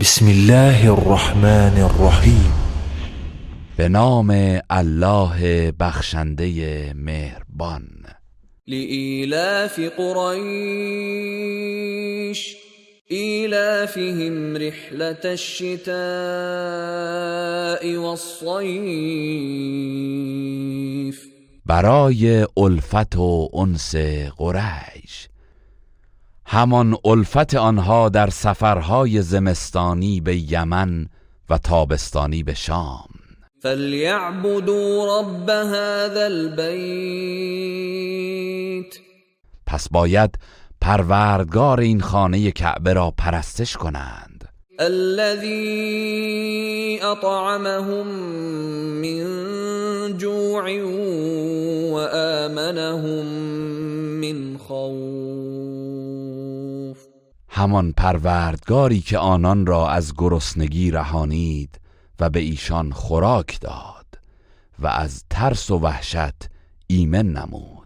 بسم الله الرحمن الرحیم. به نام الله بخشنده مهربان. لإيلاف قريش إيلافهم رحلة الشتاء والصيف. برای الفت و انس قریش، همان الفت آنها در سفرهای زمستانی به یمن و تابستانی به شام. فليعبدوا رب هذا البيت. پس باید پروردگار این خانه کعبه را پرستش کنند. الذي أطعمهم من جوع وآمنهم من خوف. همان پروردگاری که آنان را از گرسنگی رهانید و به ایشان خوراک داد و از ترس و وحشت ایمن نمود.